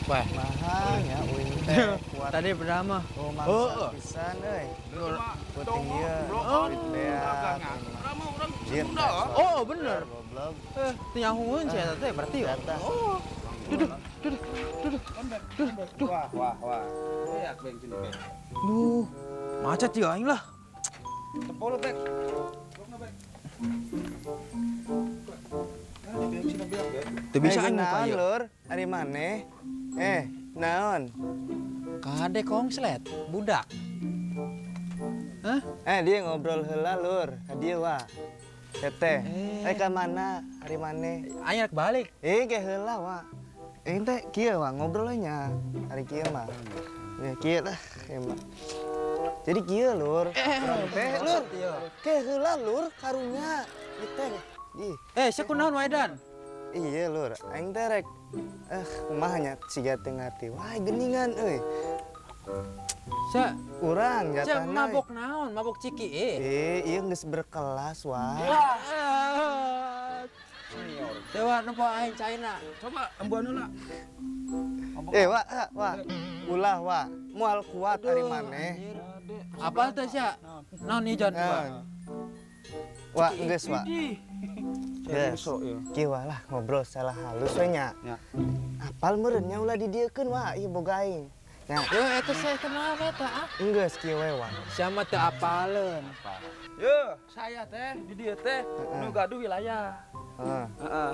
Wah, Mahal ya uing teh kuat. Tadi berapa? Oh, mangsa Oh. pisan euy. Puting ieu. Duit beak. Urang mah urang Jir, Sunda. Oh, bener. Goblok. Eh, teu nyahueun sia eta teh berarti. Jatah. Oh. Duh, duh, duh, duh, duh, duh. Wah, wah, wah. Beak bensin bek. Duh, macet ya aing lah. Tempol bek. Teu bisa Eh, aing muka naon, ieu. Lur? Ari maneh? Eh, naon? Kade konslet, budak. Hah? Eh, dia ngobrol heula, Lur. Ka dieu wa. Teteh. Eh. Eh, ka mana? Ari maneh? Aing rek balik. Eh, ke heula wa. Eh, teh kieu wa ngobrolnya. Ari kieu mah. Ya kieu lah, ieu mah. Jadi kieu, Lur. Urang teh, Lur. Ke heula, Lur, karunya. Ieu teh. Ih, Eh, sia kunaon wae Dan? Iya, Lur. Aing teh rek kumaha nya siga teu ngarti. Wah, geningan euy. Sia, Urang sia jatahna. mabok naon? Mabok ciki eh. Eh, ieu geus berkelas wah. Wah. Dewa nempo aing China. Coba embuan heula. Eh, wa, ah, wa. Ulah, wa. Moal kuat ari maneh. Apa teh sia? Naon ieu Jon? Naon? Wa, geus wa. Geus. Kieu wa lah ngobrol salah halus we nya. Ya. Apal meureun nya ulah didieukeun wa, ieu boga aing. Nah, Yo eta sia eta mah eta ah. geus kieu we wa. Sia mah teu apaleun. Yo, saya teh di dieu teh nu gaduh wilayah. Heeh, Heeh.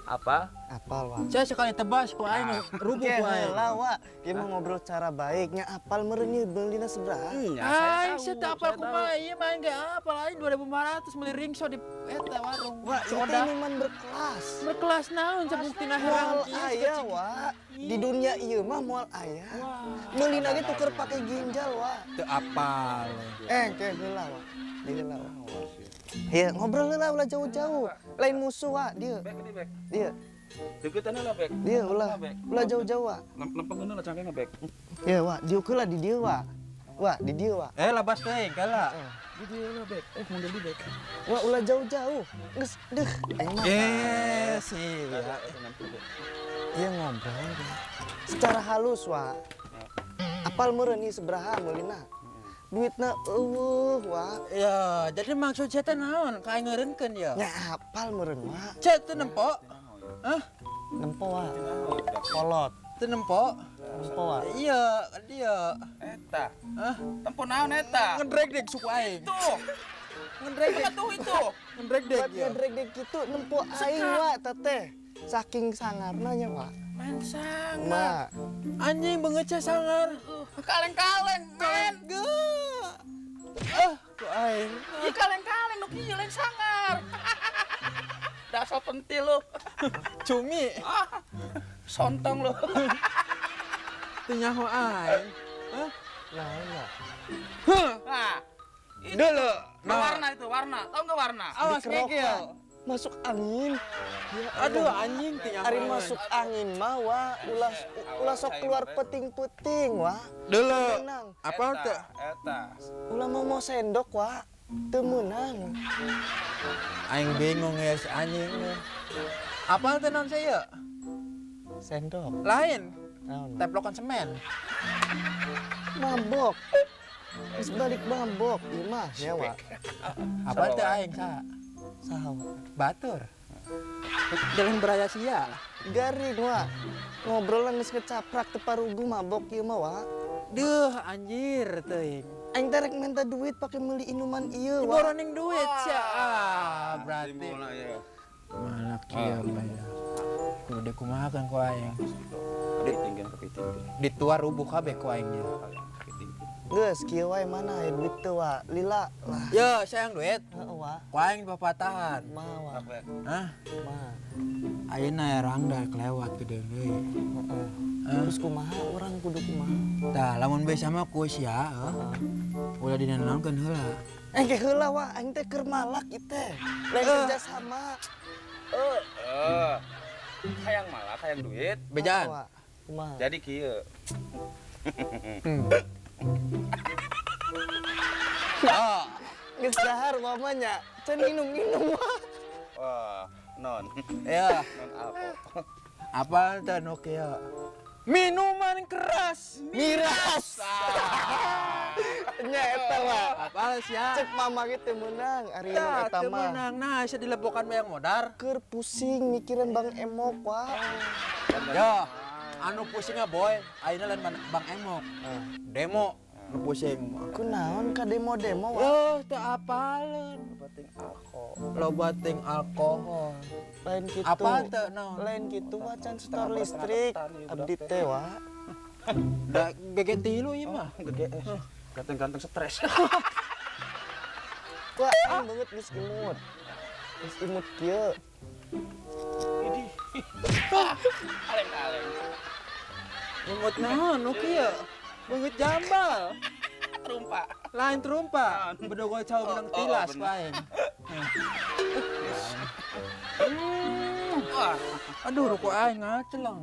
Apa? apal wa. Sia sekali tebas ku aing rubuh Ke ku aing. heula wa. Ieu mah ngobrol cara baiknya apal meureun ieu beulina sabaraha. Ya, Aing sia teu apal kumaha ieu mah aing ge apal aing 2500 meuli ringso di eta warung. Wa, ieu teh Soda. minuman berkelas. Berkelas naon sia buktina herang Moal kieu aya wa. Di dunia ieu mah moal aya. Meulina ge tuker pake ginjal wa. Teu apal. Eh, ke heula wa. Di heula wa. Iya, ngobrol heula ulah jauh-jauh. Lain musuh wa, dia. Bek di bek. Dia, Deukeutan heula bek. dia ulah. Ulah jauh-jauh wa. Lempeng heula cangkengna bek. Iya wa, diuk heula di dieu wa. Wa, di dieu wa. Eh labas teh kala. Di dieu heula bek. Eh mundur di bek. Wa ulah jauh-jauh. Geus deuh, aing mah. Eh sih. Dia ngobrol dia. Secara halus wa. Apal meureun ieu sabaraha meulina. Duitna eueuh wa. Ya, jadi maksud sia teh naon? Ka aing ngeureunkeun ya. Nya apal meureun wa. Sia teu nempo? Hah? Nempo wa. Kolot. Teu nempo? Nempo wa. Iya, dia. Eta. Hah? Tempo naon eta? Ngedrek dek suku aing. Tuh. Ngedrek dek. Tuh itu. Ngedrek dek Buat ya. ngedrek-dek gitu nempo aing wa teteh. Saking sangarna nya wa. Main sangar. Ma, Anjing beungeut sia sangar. Kaleng-kaleng, men. Ge. Ah, ku aing. Ieu kaleng-kaleng nu kieu lain sangar. Dasar pentil lu. Cumi Ah, sontong lu. teu nyaho aing. Hah? naon wa? Huh. Nah, itu. Dulu. Nah, warna itu, warna. Tahu nggak warna? Awas Dikerok, ngegel. Wa. Masuk angin. Ya Aduh Allah. anjing teu nyaho. Ari aing. masuk angin mah wa ulah ulah sok keluar peting-peting wa. Dulu. Menang. Apa teu? Eta. Ulah mau mau sendok wa. Teu meunang. Aing bingung ya si anjing. Apa teh naon saya? Sendok. Lain, Naon? teplokan semen. Mabok. Geus balik mabok ieu mah nya wa. Apa teh aing sa? Saha wa? Batur. Jalan beraya sia. Garing wa. Ngobrol geus ngecaprak teu parugu mabok ieu mah wa. Duh, anjir teuing. Aing teh rek minta duit pake meuli inuman ieu wa. Boroning duit sia. Ah, berarti ya. malak kieu mah ya. Kudu kumaha kan ku aing. Kepitingkeun, kepitingkeun. Dituar rubuh kabeh ku aing nya. Geus kieu wae mana aya duit teu wa. Lila lah. Yo, sayang duit. Heeh wa. Ku aing papatahan. Ma wa. Hah? Ma. Ayeuna erang dah kelewat gede deui. Heeh. Terus kumaha urang kudu kumaha? Tah, lamun bisa mah ku sia, heuh. Ulah dinanaonkeun heula. Eh ke heula wa aing teh keur malak ieu teh. Lain kerja sama. Eh. Hayang malah, hayang duit. Bejaan. Wa. Kumaha? Jadi kieu. Oh, Geus dahar wa mah nya. Can minum-minum wa. Wah, non. ya. Non apa? Apa teh nu kieu? Minuman keras. Miras. Nya eta mah. Apal sia? Cek mama ge teu meunang ari minum eta Teu mah. meunang. Nah, sia dilebokan bayang modar. Keur pusing mikiran Bang Emok, Wak. Ya, anu pusingnya boy, ayeuna lain Bang Emok. Demo nu pusing. Kunaon ka demo-demo, Wak? Wah, teu apaleun. Loba ting alkohol. Lain kitu. Apa teu naon? Lain kitu mah can setor listrik. Abdi teh, Wak. Da gege tilu ieu mah. Gege. Ganteng-ganteng stres. Wah, aing banget geus imut. Geus imut kieu. Aleng-aleng. Imut naon nu kieu? Beungeut jambal. Terumpak. Lain terumpak. Bedogol cau menang tilas bener. Aing. Wah, Aduh, rokok aing ngaceleng.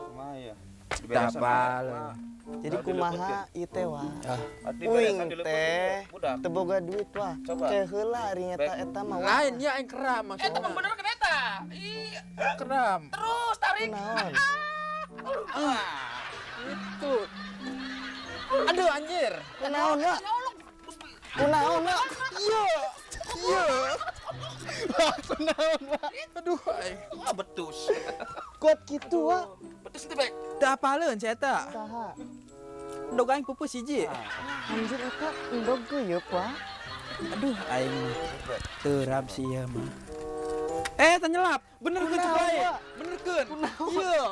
kumaha ya? Tapal. Jadi kumaha ieu teh, Wak? Uing Uing teh teu boga duit, Wak. Coba. Teh heula ari nyata eta mah, Wak. Lain ya aing keram Eta maksudna. mah bener kan eta? Ih, Keram. terus tarik. Kunaon? Ah. Itu. Aduh anjir. Kunaon, Wak? Kunaon, Wak? Iya. Iya. Kunaon, Wak? Aduh aing. Wah, betus. Kuat kitu, Wak. Betus teh, Bek. Teu apaleun si eta. Saha? Endog aing pupus hiji. Anjir eta endog geuyeup, Wak. Aduh aing mah. Terap si ieu mah. Eh, tanyelap. Bener keun Kunaon, bae. Wak? Bener keun. Iya.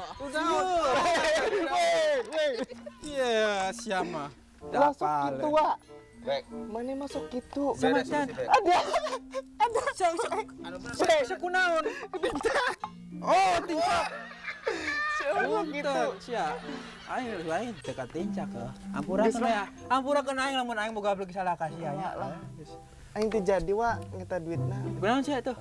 Weh, weh. Iya, sia mah. Teu Masuk kitu, apaleun. Wak. Bek. Mana masuk kitu? Sama Beres can. si Bek. Ada. Ada. Kunaon? Oh, tincak. Masuk kitu. Sia. Aing lain teu ka tincak heuh. Ampura keun ya. Ampura keun aing lamun aing boga beli salah ka sia nya. Lah. Aing teu jadi, Wak, ngeta duitna. Kunaon sia tuh?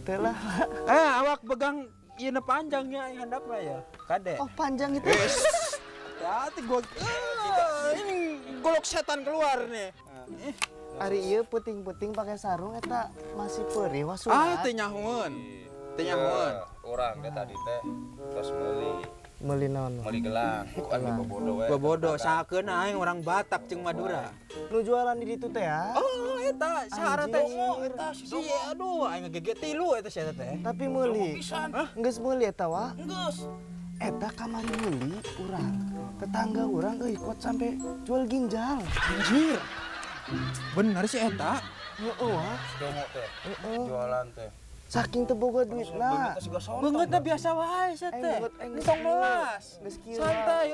Teu lah, Wak. Eh, awak pegang ieu panjang ya aing handap mah ya. Kade. Oh, panjang itu. Hati gua ini golok setan keluar nih. Ari ieu puting-puting pakai sarung eta masih perih wah Ah, sunat. teu nyahoeun. Teu nyahoeun. Urang teh tadi teh terus meuli Meuli naon? Wak? meuli gelang. Ku aing bobodo we. Bobodo sakeun aing orang Batak jeung Madura. Nu jualan di ditu teh ya. Oh, eta sahara teh. Anjir. Eta si aduh aing ngegege tilu eta si eta teh. Tapi meuli. Pisan. Geus meuli eta, Wak. Geus. Eta kamari meuli urang. Tetangga urang euy kuat sampai jual ginjal. Anjir. Bener sih eta. Heeh, Wak. Dongo teh. Heeh. Jualan teh. Saking teu boga duitna. Beungeut siga sontong. Beungeutna biasa wae sia teh. Aing geus Entong kieu. melas. Geus kieu. Santai.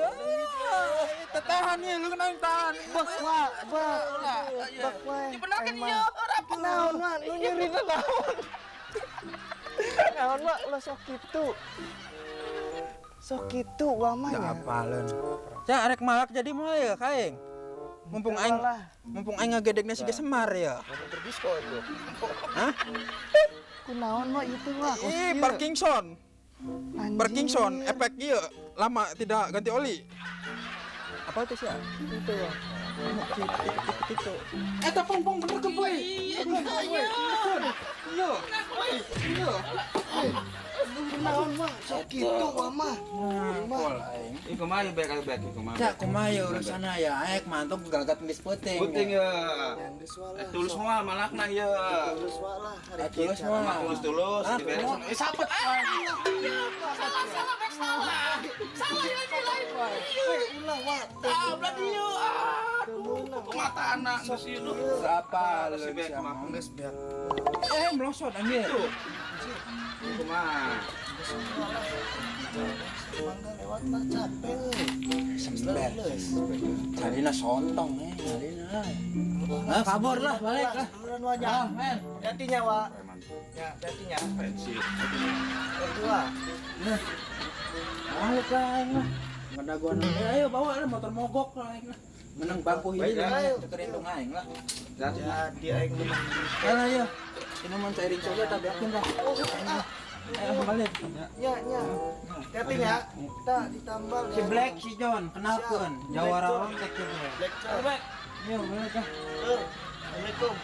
Ah, tahan ieu lu aing tahan. Bek, Wak, bek. Bek wae. Dibenerkeun Aing mah. ieu, rapi. Naon, Wak? Nu nyerina naon? Naon, Wak? Ulah sok kitu. Sok kitu Wak mah Teu nya. apaleun. Cak arek malak jadi moal ya ka aing. Mumpung aing Lah. mumpung aing ngagedegna siga Semar ya. Motor disko itu. Hah? Kunaon, Wak, ieu teh, Wak? Kos Ih, kieu. Parkinson. Anjir. Parkinson efek ieu lama tidak ganti oli. Apa itu sih? Itu, Wak. Gitu. Eta pong pong bener ke boy. Iya. Iya. Iya. Kunaon, Wak? Sok kitu, Wak mah. Nah, aing. Ih kumaha ieu Bek, ayo Bek, ieu kumaha. Cak kumaha ya urusanna ya aek mantuk galagat geus peuting. Penting ya. Geus wae lah. Tulus moal malakna ieu. Tulus wae lah hari Eh, tulus kieu. mah. Mah tulus-tulus Ah, diberes. kumaha? Eh sapet. Salah, salah, Bek, salah. Salah ya ini lain. Ulah, Wak. Ah, belah dieu. Teu meunang. Mata anak geus ieu duh. Apa Si Bek mah. Geus biar. Eh melosot anjir. Kumaha? Mangga lewat lah capek euy. Sember. Carina sontong eh, carina. Ah, kabur lah, balik lah. Duluan Wak nya. Ah, men. Hati-hati nya, Wak. Ya, hati-hati nya. Pensi. Hati, Wak. Balik lah aing lah. Ngadaguan ayo bawa lah motor mogok lah aing lah. Menang bangku hiji lah, Ayo. cekerin dong aing lah. Jadi aing menang. Alah ya. Ini mah cairin coba tabrakin lah. Ah, Ayo balik. nya, nya. Hati-hati nya. Kita ditambal Si ya. Black si John kenalkeun Siap. jawara Black John. lontek gitu. Black John. Yo balik ah. Eh, Assalamualaikum.